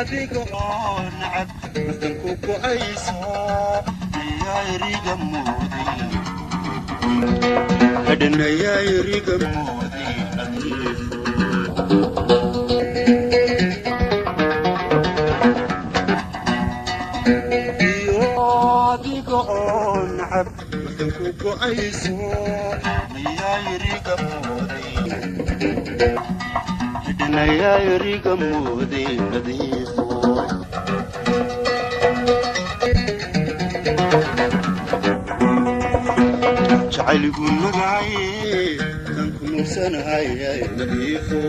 Adiga oo nacab. Naftan ku go'ayso ayaa iriga mooday, hadhanayaa iriga mooday nadiifo. Iyo adiga oo nacab naftan ku go'ayso ayaa iriga mooday, hadhanayaa iriga mooday nadiifo. Jacayligu nagaay tan ku nuursanahay nadiifo,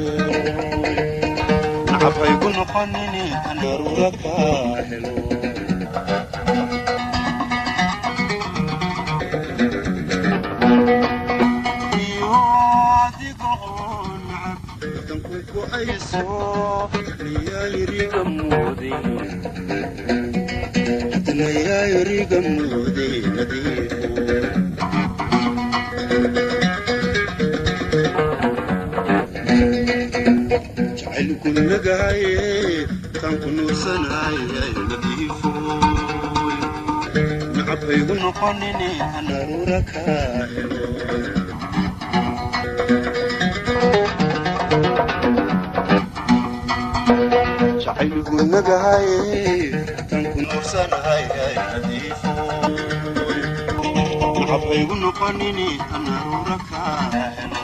nacab haygu noqonini daruura kaa helo. Iyo adiga oo nacab naftan ku go'ayso ayaa iriga mooday, hadnayaa iriga mooday nadiifo. Jacaylku nagaye tan ku nuursanahay nadiifo, nacab haygu noqonini daruura kaa helo. Jacaylku nagaye tan ku nuursanahay nadiifo, nacab haygu noqonini daruura kaa helo.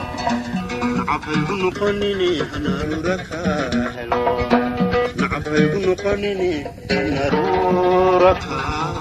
Nacab haygu noqonini daruura kaa helo. Nacab haygu noqonini daruura kaa